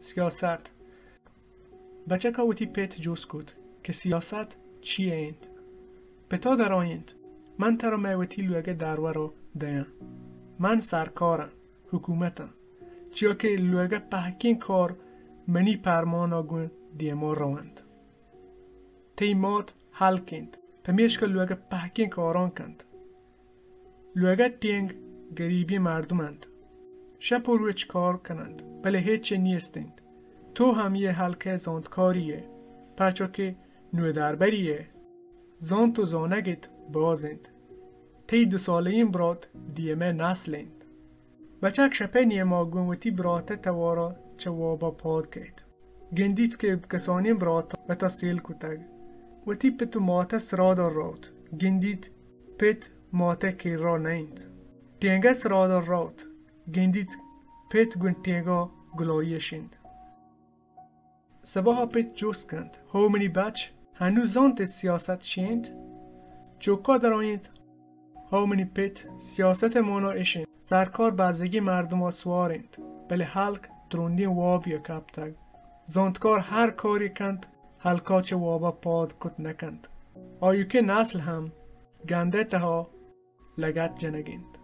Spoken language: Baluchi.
سیاست۔ بچک ءَ وتی پت جست کت کہ سیاست چی انت؟ پت ءَ درائینت، من ترا مئے وتی لوگ ءِ درور ءَ دیاں۔ من سرکار آں، حکومت آں، چیا کہ لوگ ءِ پہکیں کار منی پرمان ءَ گوں دیما رونت۔ تئی مات ہلک انت، پمیشکا لوگ ءِ پہکیں کاراں کنت۔ لوگ ءِ ٹینگ گریبیں مردم انت۔ شپ ءُ روچ کار کننت، بلے ہچ نیست انت۔ تو ہم یہ ہلک ءِ زانتکاری ئے، پرچا کہ نودربری ئے۔ زانت ءُ زانگ ات باز انت۔ تئی دو سالئیں برات دیمئے نسل انت۔ بچک شپئے نیما گوں وتی برات ءِ توارا چہ وابا پاد کیت۔ گندیت کہ کسانیں برات وتا سیل کتگ۔ وتی پت ءُ ماتئے سرادا روت۔ گندیت پت ماتئے کرا نہ انت۔ ٹینگئے سرادا روت۔ گندیت پت گوں ٹینگا گلائیءَ شنت۔ سباہا پت جست کنت، ہو منی بچ، ہنو زانت ئے سیاست چی انت؟ چکا درائینت، ہو منی پت، سیاست ءِ مانا اش انت، سرکار بزگیں مردما سوار انت، بلے ہلک ترندیں وابیا کپتگ۔ زانتکار ہر کارے کنت، ہلکا چہ وابا پاد کت نہ کنت۔ آیوکیں نسل ہم گندئے تہا لگت جنگ انت۔